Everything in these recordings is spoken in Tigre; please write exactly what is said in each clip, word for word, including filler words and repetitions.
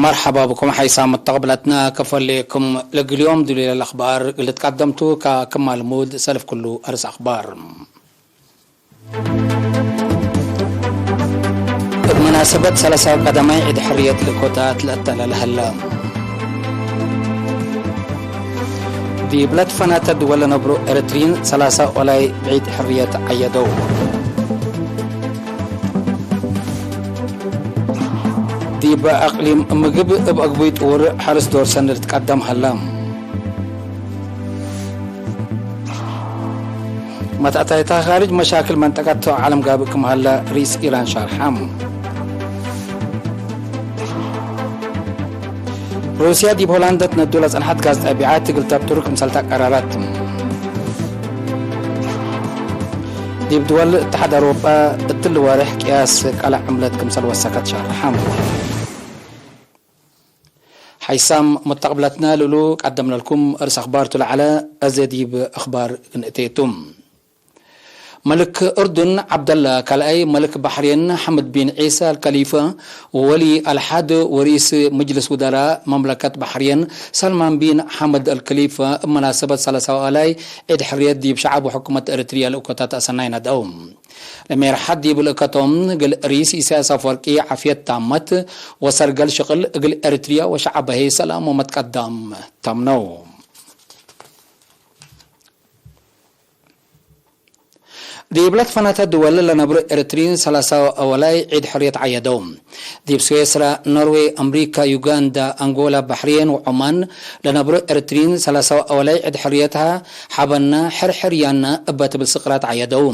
መርሐባ ብኩም ሐይሳም መተቅብለትና፣ ከፈሌኩም ለግል ዮም ድሉለ ለአኽባር እግል ልትቀደምቱ፣ ከክማ ልሙድ ሰልፍ ክሉ አርስ አኽባር። እብ መናሰበት ሰለሳው ቀዳማይ ዒድ ሕርየት ልእኮታት ለአተላለ ሀለ። ዲብ ለትፈናተ ድወል ለነብሩ ኤረትርዪን ሰላሳ ኦላይ ዒድ ሕርየት ዐየደው። ዲብ አቅሊም ምግብ እብ አግቡይ ጥውር ሐርስ ዶር ሰኒ ልትቀደም ሀለ። መትአታይታ ካርጅ መሻክል መንጠቀት ዐለም ጋብእ ክም ሀለ ርኢስ ኢራን ሻርሐ። ሩስያ ዲብ ሆላንድ ትነዱ ለጸንሐት ጋዝ ጠቢዐት እግል ተብቱር ክምሰል ተቀረረት። ዲብ ድወል እትሓድ አውሮጳ እትሊ ወሬሕ ቅያስ ቀለዕ ዕምለት ክምሰል ወሰከት ሻርሐ። ሐይሳም መተቅብለትና ልእሉ ቀደምነልኩም እርስ አኽባር ቱ ለዐለ፣ አዜ ዲብ አኽባር ግንእቴቱ። መልክ እርዱን ዐብደላ ካልኣይ፣ መልክ ባሕሬን ሐምድ ቢን ዒሳ አልከሊፈ ወወሊ አልሐድ ወሪስ ምጅልስ ውደራ መምለከት ባሕሬን ሳልማን ቢን ሐምድ አልከሊፈ እብ መናሰበት ሰለሳው አላይ ዒድ ሕርየት ዲብ ሸዐብ ወሕኩመት ኤረትርያ ልእኮታት አሰናይ ነድአው። ለሜርሐት ዲብ ልእከቶም እግል ርኢስ ኢሳያስ አፈወርቂ ዓፍየት ታመት ወሰርገል ሽቅል እግል ኤረትርያ ወሸዐበ ህይ ሰላም ወመትቀዳም ተምነው። ዲብ ለትፈነተ ድወል ለነብሩ ኤረትርዪን ሰላሳው አወላይ ዒድ ሕርየት ዐየደው። ዲብ ስዌስራ፣ ኖርዌይ፣ አምሪካ፣ ዩጋንዳ፣ አንጎላ፣ ባሕሬን ወዖማን ለነብሩ ኤረትርዪን ሰላሳው አወላይ ዒድ ሕርየት ሐበና ሕር ሕርያና እበ ትብል ስቅራት ዐየደው።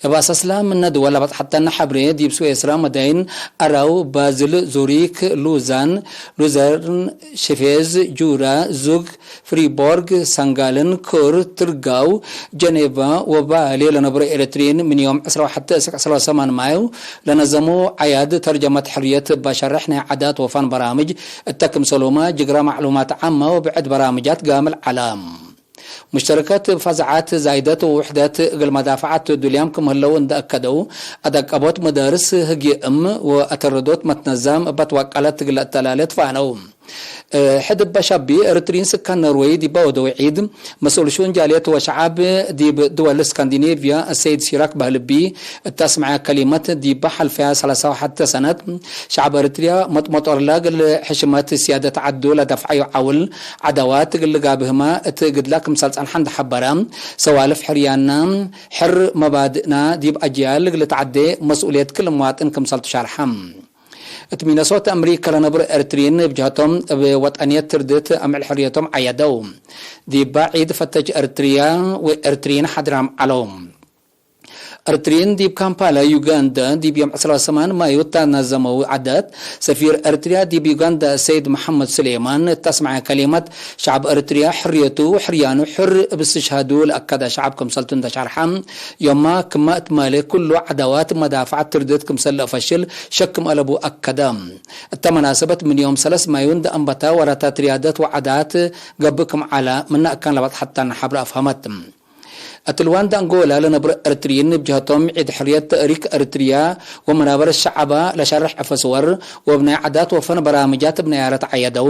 እብ አሰስላ ምነ ድወል ለበጽሐተነ ሐብሬ ዲብ ስዌስራ መዳይን አራው፣ ባዝል፣ ዙሪክ፣ ሉዛን፣ ሉዘርን፣ ሽፌዝ፣ ጁራ፣ ዙግ፣ ፍሪቦርግ፣ ሰንጋልን፣ ኩር፣ ትርጋው፣ ጀኔቫ ወባሌ ለነብሮ ኤረትርዪን ምን ዮም ዕስራ ወሐተ እስክ ዕስራ ወሰማን ማዩ ለነዘሙ ዐያድ ተርጀመት ሕርየት እበ ሸርሕ ናይ ዓዳት ወፈን በራምጅ እተ ክምሰሉመ ጅግረ ማዕሉማት ዓመ ወብዕድ በራምጃት ጋምል ዐለ። ሙሽተረከት እብ ፈዛዓት ዛይደት ወውሕደት እግል መዳፈዓት ዱልያም ክም ህለው እንደ አከደው፣ አደቀቦት መዳርስ ህግየ እም ወአተረዶት መትነዛም እበ ትወቀለት እግል ለአተላሌ ትፋነው። ሕድ እበ ሸቢ፣ ኤረትርዪን ስካን ኖርወይ ዲበ ወደው ዒድ፣ መስኡል ሹኡን ጃልየት ወሸዓብ ዲብ ድወል እስካንዲኔቭያ አሰይድ ሲራክ በህልቢ እተ አስመዐ ከሊመት፣ ዲበ ሐልፈያ ሰላሳ ወሐተ ሰነት፣ ሸዓብ ኤረትርያ መጥመጦርላ እግል ሕሽመት ስያደት ዐዱ ለደፍዐዩ ዐውል ዐዳዋት እግል ልጋብህመ እት ግድላ ክምሰል ጸንሐ እንደ ሐበረ፣ ሰዋልፍ ሕርያና፣ ሕር መባድእና ዲብ አጅያል እግል ተዐዴ መስኡልየት ክል ምዋጥን ክምሰል ትሻርሐ። እት ሚነሶታ አምሪካ ለነብሩ ኤረትርዪን እብ ጀሀቶም እብ ወጠንየት ትርድት አምዕል ሕርየቶም ዐየደው። ዲባ ዒድ ፈተች ኤረትርያ ወኤረትርዪን ሓድራም ዐለው። ኤረትርዪን ዲብ ካምፓላ ዩጋንዳ ዲብ ዮም ዕስራ ወሰማን ማዩ እተ ነዘመው ዐዳት፣ ሰፊር ኤረትርያ ዲብ ዩጋንዳ ሰይድ መሐመድ ሱሌማን እተ አስመዐ ከሊመት፣ ሸዐብ ኤረትርያ ሕርየቱ ወሕርያኑ ሕር እብ እስትሽሃዱ ለአከደ ሸዐብ ክምሰልቱ እንደ ሸርሐ፣ ዮማ ክመ እት ማሌ ኩሉ ዐዳዋት መዳፈዐት ትርድት ክምሰል ለአፈሽል ሸክም አለቡ አከደ። እተ መናሰበት ምን ዮም ሰለስ ማዩ እንደ አንበተ ወራታት ርያደት ወዐዳት ገብእ ክም ዐለ ምነ አካን ለበጽሐተነ ሐብረ አፍሀመት። እት ልዋንዳ አንጎላ ለነብሩ ኤረትርዪን እብ ጀሀቶም ዒድ ሕርየት ተእሪክ ኤረትርያ ወመናበር ሸዐባ ለሸርሕ ዕፈ ስወር ወእብ ናይ ዐዳት ወፈን በራምጃት እብ ነያረት ዐየደው።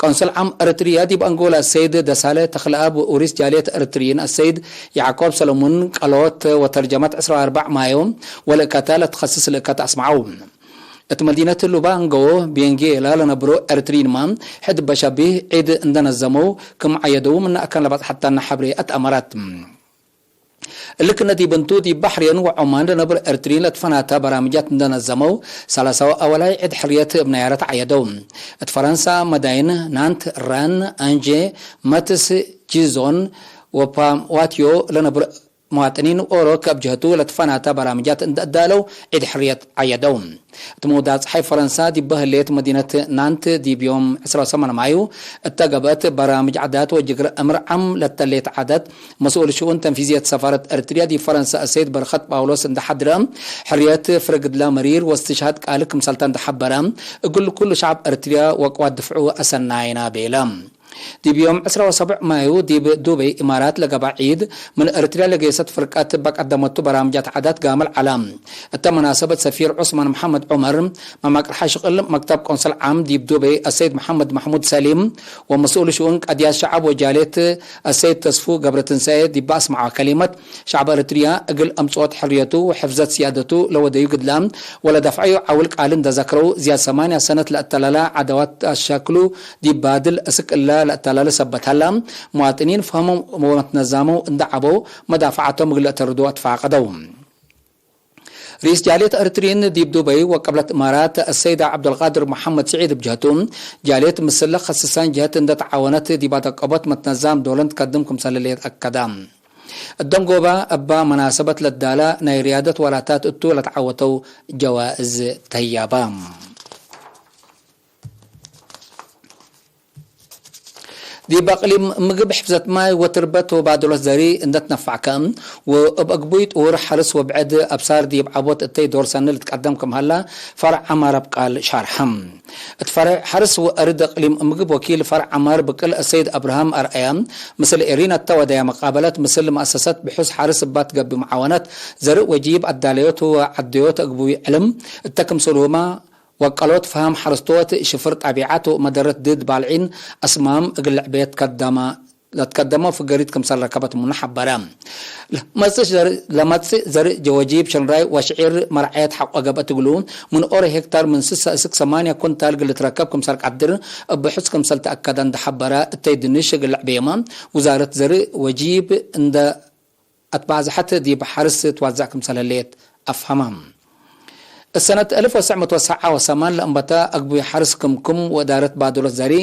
ቆንስል ዓም ኤረትርያ ዲብ አንጎላ ሰይድ ደሳለ ተክለአብ ወኡሪስ ጃልየት ኤረትርዪን አሰይድ ያዕቆብ ሰለሙን ቀሎት ወተርጀመት ዕስራ ወአርበዕ ማዮ ወልእከተ ለትኸስስ ልእከት አስመዐው። እት መዲነት ሉባንጎ ቤንጌላ ለነብሮ ኤረትርዪንማ ሕድ በሸቢህ ዒድ እንደ ነዘመው ክም ዐየደው ምነ አካን ለበጽሐተነ ሐብሬ አትአመረት። እሊ ክነ ዲብ እንቱ፣ ዲብ ባሕሬን ወዖማን ለነብር ኤርትሪን ለትፈናተ በራምጃት እንደ ነዘመው፣ ሰላሳው አወላይ ዒድ ሕርየት እብ ነያረት ዐየደው። እት ፈረንሳ መዳይን ናንት፣ ረን፣ አንጄ፣ መትስ፣ ጂዞን ወፓምዋትዮ ለነብር መዋጥኒን ኦሮ ከእብ ጀህቱ ለትፈናተ በራምጃት እንደ አዳለው ዒድ ሕርየት ዐየደው። እት መውዳቅ ጸሓይ ፈረንሳ ዲበ ህሌት መዲነት ናንት ዲብ ዮም ዕስራ ወሰማን ማዩ እተ ገብአት በራምጅ ዓዳት ወጅግረ እምር ዓም ለተሌት ዓዳት መስኡል ሽኡን ተንፊዝየት ሰፋረት ኤርትርያ ዲብ ፈረንሳ እሰይድ በረኸት ጳውሎስ እንደ ሐድረ፣ ሕርየት ፍረግድላ መሪር ወእስትሽሃድ ቃል ክምሰልተ እንደ ሐበረ፣ እግል ኩሉ ሸዕብ ኤርትርያ ወቅዋት ድፍዑ አሰናይና ቤለ። ዲብ ዮም ዕስራ ወሰብዕ ማዩ ዲብ ዱበይ ኢማራት ለገብአ ዒድ፣ ምን ኤረትርያ ለጌሰት ፍርቀት እበ ቀደመቱ በራምጃት ዓዳት ጋምል ዐለ። እተ መናሰበት ሰፊር ዑስማን መሐመድ ዑመር፣ መማቅርሓ ሽቅል መክተብ ቆንስል ዓም ዲብ ዱበይ አሰይድ መሐመድ መሕሙድ ሰሊም፣ ወመስኡል ሽኡን ቀድያት ሸዐብ ወጃልየት አሰይድ ተስፉ ገብረትንሳኤ ዲብ አስመዐ ከሊመት፣ ሸዐብ ኤረትርያ እግል አምጽኦት ሕርየቱ ወሕፍዘት ስያደቱ ለወደዩ ግድላ ወለደፍዐዩ ዐውል ቃል እንደ ዘክረው፣ ዝያድ ሰማንያ ሰነት ለአተላላ ዐዳዋት አሻክሉ ዲብ ባድል እስክ እለ ለአተላለ ሰበት ሀላ፣ ሙዋጥኒን ፈህሞም ወመትነዛመው እንደ ዐበው፣ መዳፈዓቶም እግል ለአተርዶ አትፋቀደው። ርኢስ ጃልየት ኤረትርዪን ዲብ ዱበይ ወቀብለት እማራት አሰይድ ዐብዱልቃድር መሐመድ ስዒድ እብ ጀህቱ፣ ጃልየት ምስል ለከስሳን ጀህት እንደ ተዓወነት ዲብ አደቀቦት መትነዛም ዶለን ትከድም ክምሰል ህሌት አከደ። እደንጎበ እበ መናሰበት ለዳለ ናይ ርያደት ወላታት እቱ ለተዓወተው ጀዋእዝ ተህያበ። ዲብ አቅሊም ምግብ ሕፍዘት ማይ ወትርበት ወባድሎት ዘሪ እንደ ትነፈዕከ ወእብ አግቡይ ጥውር ሐርስ ወብዕድ አብሳር ዲብ ዐቦት እተይ ዶር ሰኒ ልትቀደም ክም ሀላ ፈርዕ ዐማር አብ ቃል ሻርሐ። እት ፈርዕ ሐርስ ወአርድ እቅሊም ምግብ ወኪል ፈርዕ ዐማር ብቅል አሰይድ አብርሃም አርአያ፣ ምስል ኤሪና እተ ወደያ መቃበለት ምስል መአሰሰት ብሑስ ሐርስ እባ ትገብእ መዓወነት ዘርእ ወጂብ አዳለዮት ወዐደዮት እግቡይ ዕልም እተ ክምሰልሁመ ወቀሎት ፈሀም ሐርስቶት ሽፍር ጣቢዓት ወመደረት ድድ ባልዒን አስማም እግል ልዕቤት ከደመ ለትከደመው ፍገሪት ክምሰል ረከበት ምኑ ሐበረ። ለመጽእ ዘር-፣ ለመጽእ ዘርእ ጀወጂብ፣ ሽንራይ ወሽዒር መርዐየት ሐቆ ገብአት እግሉ፣ ምን ኦሮ ሄክታር ምን ስሳ እስክ ሰማንያ ኩንታል እግል ልትረከብ ክምሰል ቀድር እብ ብሑስ ክምሰል ተአከደ እንደ ሐበረ፣ እተይ ድንሽ እግል ለዕቤመ ውዛረት ዘርእ ወጂብ እንደ አትባዝሐት ዲብ ሐርስ ትዋዛእ ክምሰል ህሌት አፍሀመ። እሰነት አልፍ ወትሰዕ ምእት ወሰብዓ ወሰማን ለእንበተ አግቡይ ሐርስ ክምኩም ወእዳረት ባድሎት ዘሪ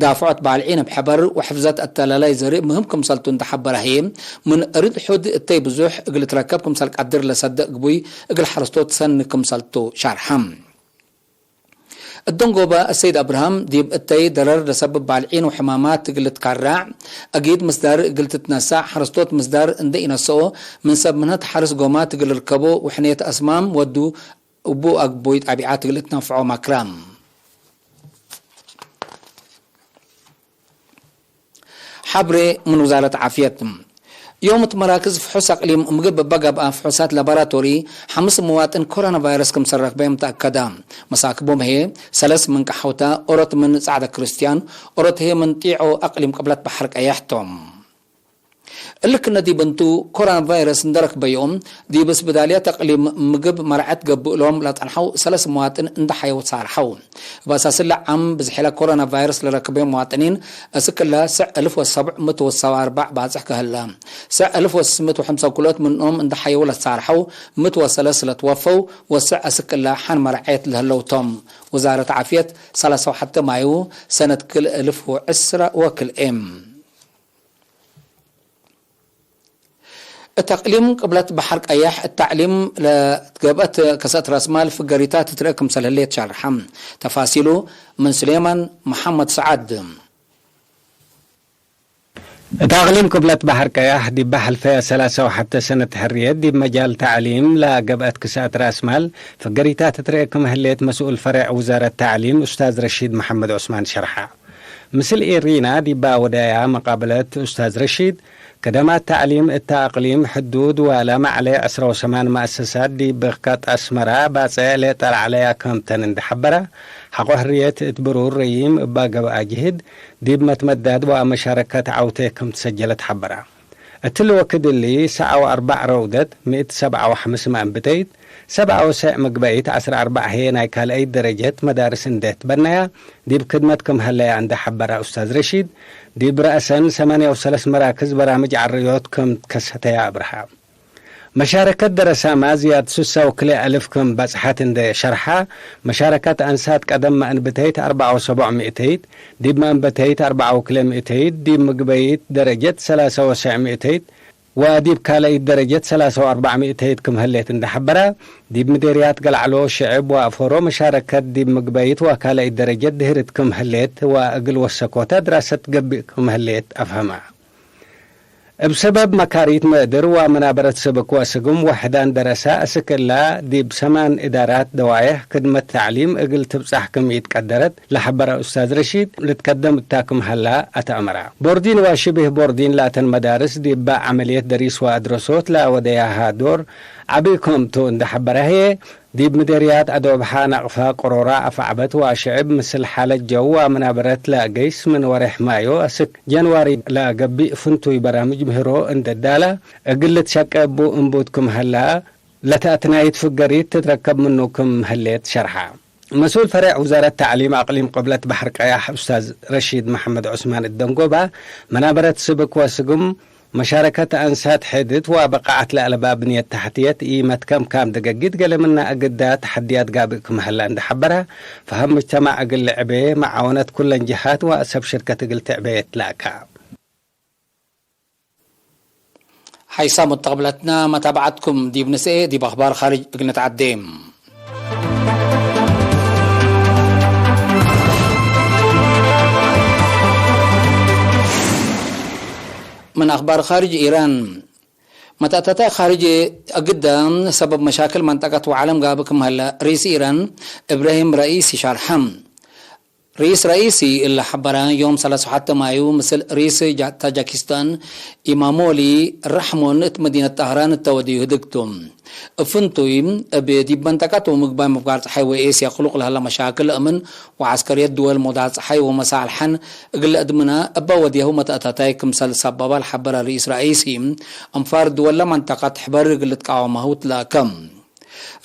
ዳፍዖት ባልዒን እብ ሕበር ወሕፍዘት አተላላይ ዘሪ ምህም ክምሰልቱ እንደ ሐበረ ህዬ፣ ምን እርድ ሑድ እተይ ብዙሕ እግል ልትረከብ ክምሰል ቀድር ለሰደ እግቡይ እግል ሐርስቶት ሰኒ ክምሰልቱ ሻርሐ። እደንጎበ አሰይድ አብርሃም፣ ዲብ እተይ ደረር ለሰብብ ባልዒን ወሕማማት እግል ልትካራዕ፣ አጊድ ምስዳር እግል ትትነሳእ፣ ሐረስቶት ምስዳር እንዴ ኢነሰኦ፣ ምን ሰብ ምንሀት ሐርስ ጎማት እግል ልርከቦ ወሕኔት አስማም ወዱ እቡ አግቡይ ጣቢዓት እግል ልትነፍዖ ማክራም። ሐብሬ ምን ውዛረት ዓፍየት። ዮም እት መራክዝ ፍሑስ አቅሊም ምግብ እበ ገብአ ፍሑሳት ላቦራቶሪ፣ ሐምስ መዋጥን ኮሮና ቫይረስ ክምሰል ረክበዮም ተአከደ። መሳክቦም ህዬ፣ ሰለስ ምን ቀሐውተ፣ ኦሮት ምን ጸዕደ ክርስትያን፣ ኦሮት ህዬ ምን ጢዖ አቅሊም ቅብለት በሐር ቀየሕ ቶም። እሊ ክነ ዲብ እንቱ፣ ኮሮና ቫይረስ እንደ ረክበዮም፣ ዲብ እስብዳልያት አቅሊም ምግብ መርዐት ገብእሎም ለጸንሐው ሰለስ መዋጥን እንደ ሐየው ሳርሐው። እብ አሳስለ ዓም ብዝሕለ ኮሮና ቫይረስ ለረክበዮም መዋጥኒን እስክለ ስዕ አልፍ ወሰብዕ ምእት ወሰብዓ ወአርበዕ ባጽሕ ከህለ፣ ስዕ አልፍ ወስስ ምእት ወሐምሳ ወክልኦት ምንኦም እንደ ሐየው ለትሳርሐው፣ ምእት ወሰለስ ለትወፈው፣ ወስዕ እስክለ ሐን መርዐየት ለህለው ቶም። ውዛረት ዓፍየት ሰላሳ ወሐተ ማዩ ሰነት ክልኤ አልፍ ወዕስራ ወክልኤ። እት አቅሊም ቅብለት በሐር ቀየሕ እት ተዕሊም ለገብአት ከሰእት ራስማል ፍገሪታት ትትረአ ክምሰል ህሌት ሻርሐ። ተፋሲሉ ምን ሱሌማን መሐመድ ሰዓድ። እት አቅሊም ቅብለት በሐር ቀያሕ ዲብ ሐልፈ ሰላሳ ወሐተ ሰነት ሕርየት ዲብ መጃል ተዕሊም ለገብአት ክሰእት ራስማል ፍገሪታት ትትረአ ክም ህሌት መስኡል ፈሬዕ ውዛረት ተዕሊም ኡስታዝ ረሺድ መሐመድ ዑስማን ሸርሐ። ምስል ኤሪና ዲባ ወዳያ መቃብለት ኡስታዝ ረሺድ፣ ከደማት ተዕሊም እተ አቅሊም ሕዱድ ወለመዕለ ዕስራ ወሰማን መአሰሳት ዲብ ብክካት አስመራ ባጽዕ ሌጠ ለዐለያ ክምተን እንደ ሐበረ፣ ሐቆ ሕርየት እት ብሩር ረዪም እባ ገብአ ጅህድ፣ ዲብ መትመዳድ ወአመሻረከት ዐውቴ ክም ትሰጀለት ሐበረ። እትሊ ወክድ እሊ፣ ሰዓ ወአርበዕ ረውደት፣ ምእት ሰብዓ ወሐምስ መአንብተይት፣ ሰብዓ ወሰዕ ምግበይት፣ ዐስር አርበዕ ህዬ ናይ ካልአይት ደረጀት መዳርስ እንዴ ትበነያ፣ ዲብ ክድመት ክም ሀለያ እንዴ ሐበረ ኡስታዝ ረሺድ፣ ዲብ ረአሰን ሰማንያ ወሰለስ መራክዝ በራምጅ ዐረዮት ክም ትከሰተያ አብርሀ። መሻረከት ደረሳማ ዝያድ ሱሳ ወክልኤ አልፍ ክም በጽሐት እንዴ ሸርሐ፣ መሻረከት አንሳት ቀደም መአንብተይት አርበዓ ወሰቡዕ ምእተይት፣ ዲብ መአንበተይት አርበዓ ወክልኤ ምእተይት፣ ዲብ ምግበይት ደረጀት ሰላሳ ወሰዕ ምእተይት፣ ወዲብ ካልአይት ደረጀት ሰላሳ ወአርበዕ ምእተይት ክም ህሌት እንደ ሐበረ፣ ዲብ ምዴርያት ገልዐሎ ሽዕብ ወአፎሮ መሻረከት ዲብ ምግበይት ወካልአይት ደረጀት ድህርት ክም ህሌት ወእግል ወሰኮተ ድራሰት ገብእ ክም ህሌት አፍሀመ። እብ ሰበብ መካሪት መእድር ወመናበረት ስብክ ወስግም ወሕዳን ደረሰ፣ አስክ እላ ዲብ ሰማን እዳራት ደዋየሕ ክድመት ተዕሊም እግል ትብጻሕ ክም ኢትቀደረት ለሐበረ ኡስታዝ ረሺድ፣ ልትከደም እታ ክም ሀላ አተአመረ። ቦርዲን ወሽብህ ቦርዲን ላተን መዳርስ ዲበ ዐመልየት ደሪስ ወአድረሶት ለአወደያሃ ዶር ዐቢ ክም ቱ እንደ ሐበረ ህዬ፣ ዲብ ምዴርያት አዶብሓ፣ ነቅፋ፣ ቅሮራ፣ አፍዐበት ወአሸዕብ ምስል ሓለት ጀው ወመናበረት ለአገይስ ምን ወሬሕ ማዮ አስክ ጀንዋሪ ለአገብእ ፍንቱይ በራምጅ ምህሮ እንዴ ዳለ እግል ልትሸቄ እቡ እንቡት ክም ሀላ፣ ለተአትናይት ፍገሪት ትትረከብ ምኑ ክም ህሌት ሸርሐ። መስኡል ፈሬዕ ውዛረት ተዕሊም አቅሊም ቅብለት በሐር ቀያሕ ኡስታዝ ረሺድ መሐመድ ዑስማን እደንጎባ፣ መናበረት ስብክ ወስግም፣ መሻረከት አንሳት ሕድት ወበቃዐት ለአለባ ብንየት ተሕትየት ኢመትከምካም ደገጊት ገሌ ምና እግዳ ተሐድያት ጋብእ ክም ሀላ እንዴ ሐበረ፣ ፈሀም ምጅተማዕ እግል ልዕቤ፣ መዓወነት ኩለን ጀሃት ወአሰብ ሽርከት እግል ትዕቤ የትላእካ። ሓይሳም ወተቅብለትና መታብዐትኩም ዲብ ንስኤ፣ ዲብ አኽባር ካርጅ እግል ንትዓዴ። ምን አኽባር ካርጅ፣ ኢራን መተአተታይ ካርጅ አግደ ሰበብ መሻክል መንጠቀት ወዓለም ጋብእ ክም ሀለ፣ ርኢስ ኢራን እብራሂም ረኢሲ ሻርሐ። ርኢስ ረኢሲ እለ ሐበረ፣ ዮም ሰለስ ወሐተ ማዩ ምስል ርኢስ ጃ-፣ ታጃኪስታን ኢማሞሊ ራሕሞን እት መዲነት ጣህራን እተ ወድዩ ህድግ ቱ። እብ ፍንቱይ፣ እብ ዲብ መንጠቀት ወምግባይ ምፍጋር ጸሓይ ወኤስያ ክሉቅ ለሀለ መሻክል አምን ወዐስከርየት ድወል ሞዳል ጸሓይ ወመሳልሐን እግል ለአድምነ እበ ወድያሁ መተአታታይ ክምሰል ሰበበ ለሐበረ ርኢስ ረኢሲ፣ አንፋር ድወል ለመንጠቀት ሕበር እግል ልትቃወማሁ ትላከ።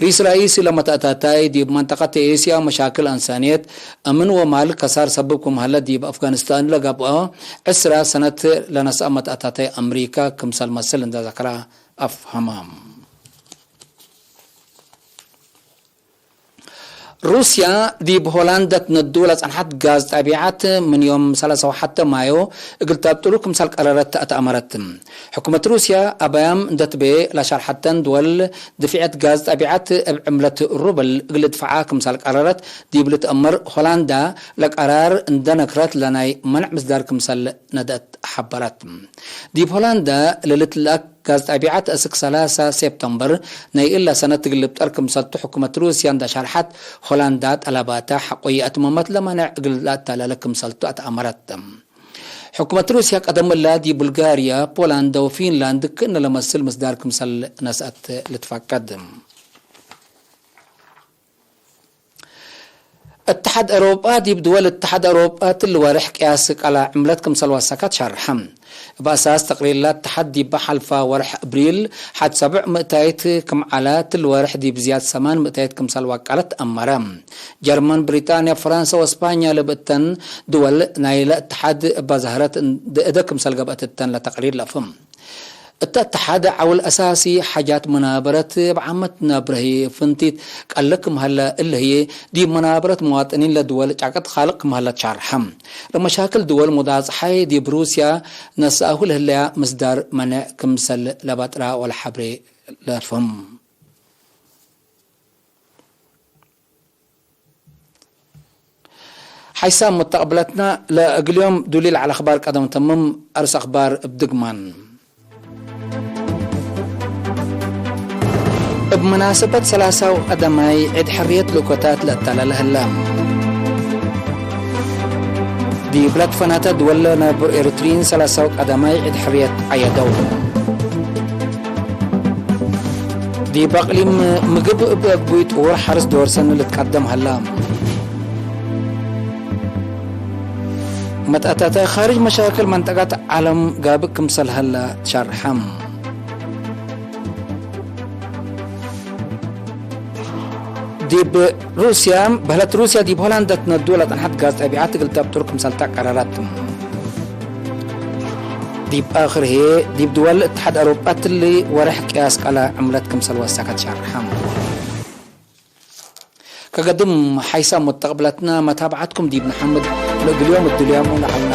ርኢስ ረኢስ ለመተአታታይ ዲብ መንጠቀት ኤስያ መሻክል አንሳንየት፣ አምን ወማል ከሳር ሰብብ ክም ሀለ ዲብ አፍጋኒስታን ለገብአ ዕስራ ሰነት ለነስአ መተአታታይ አምሪካ ክምሰል መስል እንዴ ዘከረ አፍሀመ። ሩስያ ዲብ ሆላንድ ትነዱ ለጸንሐት ጋዝ ጠቢዐት ምን ዮም ሰለስ ወሐተ ማዮ እግል ተብጥሉ ክምሰል ቀረረት ተአተአመረት። ሕኩመት ሩስያ አበያም እንዴ ትቤ ለሸርሐተን ድወል ድፍዐት ጋዝ ጠቢዐት እብ ዕምለት ሩብል እግል ልድፈዓ ክምሰል ቀረረት ዲብ ልትአመር ሆላንዳ ለቀራር እንዴ ነክረት ለናይ መንዕ ምስዳር ክምሰል ነድአት ሐበረት። ዲብ ሆላንዳ ለልትለአክ ጋዝ ጠቢዐት አስክ ሰላሳ ሴፕተምበር ናይ እለ ሰነት እግል ልብጠር ክምሰልቱ ሕኩመት ሩስያ እንዴ ሸርሐት፣ ሆላንዳ ጠለባተ ሐቆ ይአትመመት ለመንዕ እግል ለአታለለ ክምሰልቱ አትአመረት። ሕኩመት ሩስያ ቀደም እላ ዲብ ቡልጋርያ፣ ፖላንድ ወፊንላንድ ክእነ ለመስል ምስዳር ክምሰል ነስአት ልትፈቀድ። እትሓድ አውሮጳ ዲብ ድወል እትሓድ አውሮጳ ትሊ ወርሕ ቅያስ ቀላ ዕምለት ክምሰል ወሰከት ሸርሐ። እብ አሳስ ተቅሪር ለእትሓድ ዲበ ሐልፈ ወርሕ እብሪል ሐድ ሰብዕ ምእታይት ክም ዐለ፣ ትሊ ወርሕ ዲብ ዝያድ ሰማን ምእታይት ክምሰል ወቀለት አመረ። ጀርመን፣ ብሪጣንያ፣ ፈራንሰ ወስፓኛ ለብእተን ድወል ናይለ እትሓድ እበ ዛህረት እንዴ እደ ክምሰል ገብአት እተን ለተቅሪር ለአፍህም። እተ እትሓድ ዐውል አሳሲ ሓጃት መናበረት እብ ዓመት ናብረ ህዬ ፍንቲት ቀለ ክም ሀለ፣ እለ ህዬ ዲብ መናበረት መዋጥኒን ለድወል ጫቀት ካልቅ ክም ሀለ ትሻርሐ። ለመሻክል ድወል ሞዳል ጸሓይ ዲብ ሩስያ ነስአሁ ለህለያ ምስዳር መኔዕ ክምሰል ለበጥራ ወለሐብሬ ለፍህም። ሓይሳም ሙተቅብለትና፣ ለእግል ዮም ዱሊል ዐለ አኽባር ቀደም ተምም። አርስ አኽባር እብ ድግማን። እብ መናሰበት ሰላሳው ቀደማይ ዒድ ሕርየት ልኡኮታት ለአተላለ ህለ። ዲብ ለትፈናተ ድወል ለነብር ኤሪትሪን ሰላሳው ቀደማይ ዒድ ሕርየት ዐየደው። ዲብ አቅሊም ምግብ እብ አግቡይ ጥውር ሐርስ ዶር ሰኒ ልትቀደም ሀላ። መትአታታይ ካርጅ መሻክል መንጠቀት ዐለም ጋብእ ክምሰል ሀላ ትሸርሐ። ዲብ ሩስያ፣ በህለት ሩስያ ዲብ ሆላንድ ትነዱ ለጸንሐት ጋዝ ጠቢዐት እግል ተብጥር ክምሰልተ ቀረረት። ዲብ አክር ህዬ፣ ዲብ ድወል እትሓድ አውሮጳ ትሊ ወርሕ ቅያስ ቀለ ዕምለት ክምሰል ወሰከት ሸርሐ። ከገድም ሓይሳም ወተቅብለትና መታብዐትኩም ዲብ ነሐምድ። ለእግል ዮም እድልያሙ ለዐልና